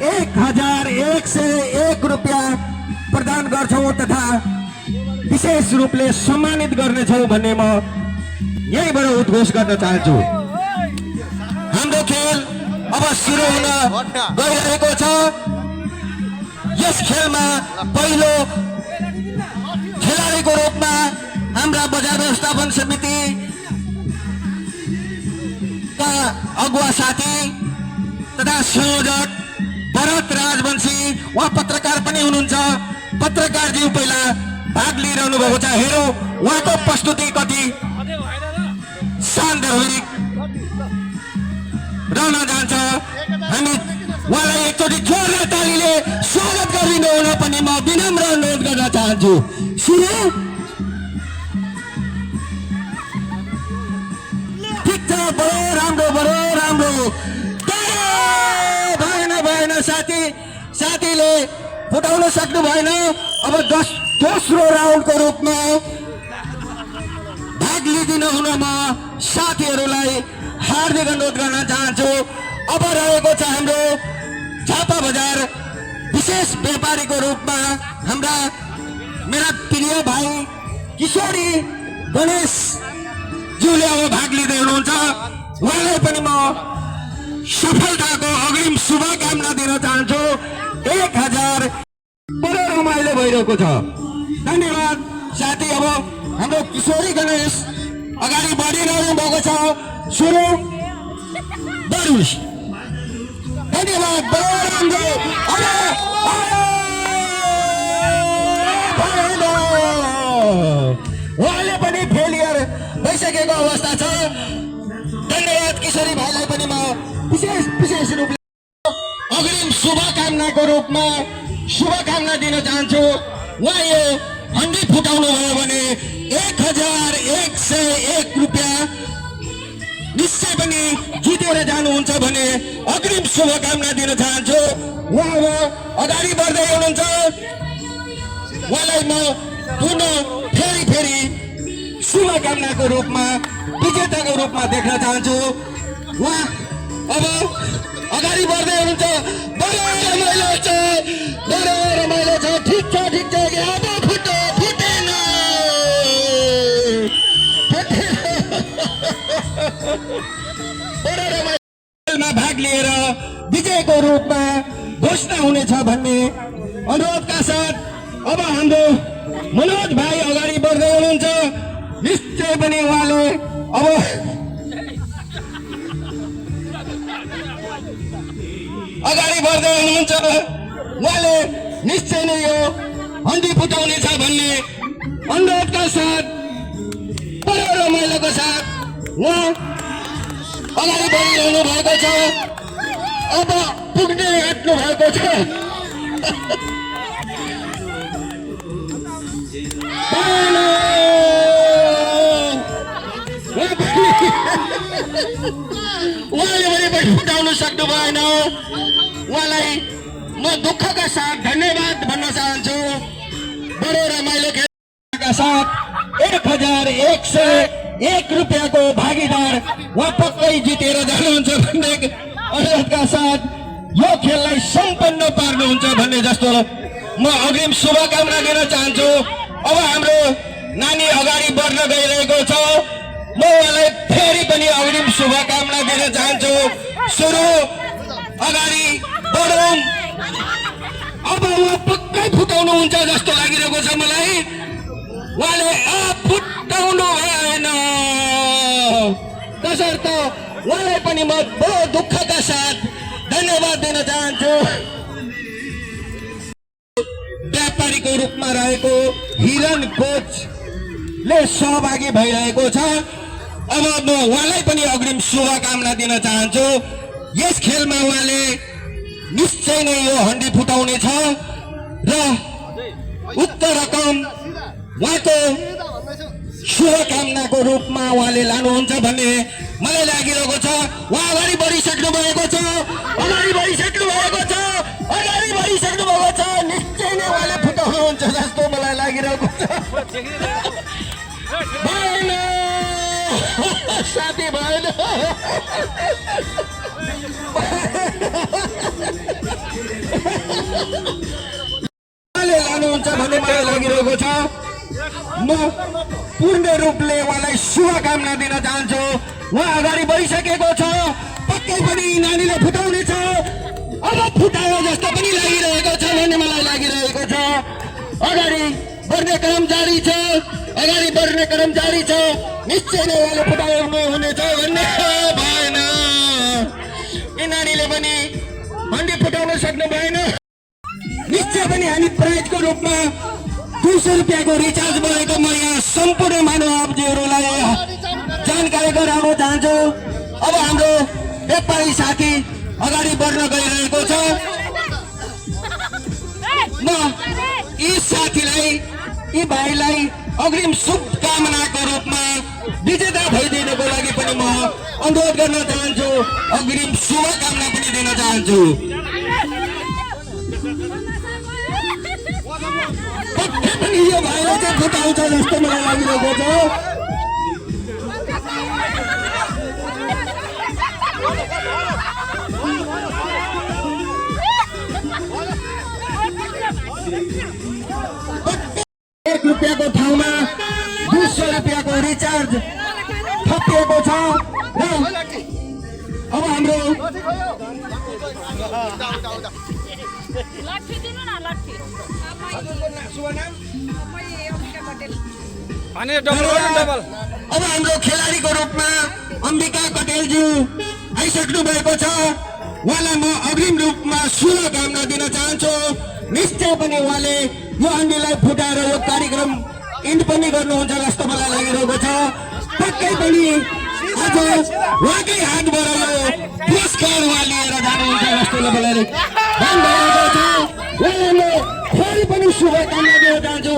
1101 रुपैयाँ प्रदान गर्छौं तथा विशेष रूपले सम्मानित गर्नेछौं भन्ने म यहीँबाट उद्घोष गर्न चाहन्छु। हाम्रो खेल अब सुरु हुन गइरहेको छ। यस खेलमा पहिलो खेलाडीको रूपमा हाम्रा बजार व्यवस्थापन समितिका अगुवा साथी तथा संयोजक भरत राजवंशी उहाँ पत्रकार पनि हुनुहुन्छ। पत्रकारज्यू पहिला भाग लिइरहनु भएको छ। हेरौँ उहाँको प्रस्तुति कति शानदार रहन जान्छ। हामी उहाँलाई एकचोटि जोरदार तालीले स्वागत गरिदिनु हुन पनि म विनम्र अनुरोध गर्न चाहन्छु। सुरु ठिक छ, बडो राम्रो भएन साथीले फुटाउन सक्नु भएन। अब दोस्रो राउन्डको रूपमा भाग लिइदिनु हुन म साथीहरूलाई हार्दिक अनुरोध गर्न चाहन्छु। अब रहेको छ हाम्रो झापा बजार विशेष व्यापारीको रूपमा हाम्रा मेरा प्रिय भाइ किशोरी गणेश ज्यूले अब भाग लिँदै हुनुहुन्छ। उहाँलाई पनि म सफलताको अग्रिम शुभकामना दिन चाहन्छु। 1000 बडो रमाइलो भइरहेको छ। धन्यवाद साथी। अब हाम्रो किशोरी गणेश अगाडि बढिरहनु भएको छ। सुरु दरुस। धन्यवाद, बडो राम्रो। उहाँले पनि फेलियर भइसकेको अवस्था छ। धन्यवाद किशोरी भाइलाई पनि म विशेष रूपले अग्रिम शुभकामनाको रूपमा शुभकामना दिन चाहन्छु। उहाँ यो हन्डी फुटाउनु भयो भने 1101 रुपैयाँ निश्चय पनि जितेर जानुहुन्छ भने अग्रिम शुभकामना दिन चाहन्छु। उहाँ अगाडि बढ्दै हुनुहुन्छ। उहाँलाई म पुनः फेरि शुभकामनाको रूपमा विजेताको रूपमा देख्न चाहन्छु। उहाँ अब अगाडि बढ्दै हुनुहुन्छ। बडो रमाइलो छ। ठिक छ। अब फुटेन। बडो रमाइलोमा भाग लिएर विजयको रूपमा घोषणा हुनेछ भन्ने अनुरोधका साथ अब हाम्रो मनोज भाइ अगाडि बढ्दै हुनुहुन्छ। निश्चय पनि उहाँले अब अगाडि बढ्दै हुनुहुन्छ। उहाँले निश्चय नै यो हन्डी फुटाउनेछ भन्ने अनुरोधका साथ बडो रमाइलोको साथ उहाँ अगाडि बढिरहनु भएको छ। अब पुग्ने आँट्नु भएको छ। उहाँले पनि फुटाउन सक्नु भएन। उहाँलाई म दुःखका साथ धन्यवाद भन्न चाहन्छु। बडो रमाइलो खेलका साथ 1101 रुपैयाँको भागीदार उहाँ पक्कै जितेर जानुहुन्छ भन्ने अनुरोधका साथ यो खेललाई सम्पन्न पार्नुहुन्छ भन्ने जस्तो म अग्रिम शुभकामना दिन चाहन्छु। अब हाम्रो नानी अगाडि बढ्न गइरहेको छ। म उहाँलाई फेरि पनि अग्रिम शुभकामना दिन चाहन्छु। सुरु अगाडि बढौँ। अब उहाँ पक्कै फुटाउनुहुन्छ जस्तो लागिरहेको छ मलाई। उहाँले फुटाउनु भएन। तसर्थ उहाँलाई पनि म बडो दुःखका साथ धन्यवाद दिन चाहन्छु। व्यापारीको रूपमा रहेको हिरण कोचले सहभागी भइरहेको छ। अब म उहाँलाई पनि अग्रिम शुभकामना दिन चाहन्छु। यस खेलमा उहाँले निश्चय नै यो हन्डी फुटाउनेछ र उक्त रकम उहाँको शुभकामनाको रूपमा उहाँले लानुहुन्छ भन्ने मलाई लागिरहेको छ। उहाँ अगाडि बढिसक्नु भएको छ। निश्चय नै उहाँले फुटाउनुहुन्छ जस्तो मलाई लागिरहेको छ। भएन साथी, भएन। लानुहुन्छ भन्ने मलाई लागिरहेको छ। म पूर्ण रूपले उहाँलाई शुभकामना दिन चाहन्छु। उहाँ अगाडि बढिसकेको छ, पक्कै पनि नानीले फुटाउनेछ। अब फुटायो जस्तो पनि लागिरहेको छ भन्ने मलाई लागिरहेको छ। अगाडि बढ्ने क्रम जारी छ, अगाडि बढ्ने क्रम जारी छ। निश्चय नै उहाँले फुटाउनु हुनेछ भन्ने भएन। यी नानीले पनि हन्डी फुटाउन सक्नु भएन। निश्चय पनि हामी प्राइजको रूपमा 200 रुपियाँको रिचार्ज भएको म यहाँ सम्पूर्ण महानुभावजीहरूलाई जानकारी गराउन चाहन्छु। अब हाम्रो व्यापारी साथी अगाडि बढ्न गइरहेको छ। म यी साथीलाई, यी भाइलाई अग्रिम शुभकामनाको रूपमा विजेता भइदिनको लागि पनि म अनुरोध गर्न चाहन्छु, अग्रिम शुभकामना पनि दिन चाहन्छु। पक्कै पनि यो भाइले चाहिँ फुटाउँछ जस्तो मलाई लागिरहेको छ। ₹1 को ठाउँमा 200 रुपियाँको रिचार्ज थपिएको छ र अब हाम्रो अब हाम्रो खेलाडीको रूपमा अम्बिका कटेलज्यू आइसक्नु भएको छ। उहाँलाई म अग्रिम रूपमा शुभकामना दिन चाहन्छु। निश्चय पनि उहाँले यो हन्डीलाई फुटाएर यो कार्यक्रम इन्ड पनि गर्नुहुन्छ जस्तो मलाई लागिरहेको छ। पक्कै पनि आज उहाँकै हातबाट यो पुरस्कार उहाँ लिएर जानुहुन्छ जस्तो मलाई भनिरहेको छ। उहाँलाई म फेरि पनि शुभकामना दिन चाहन्छु।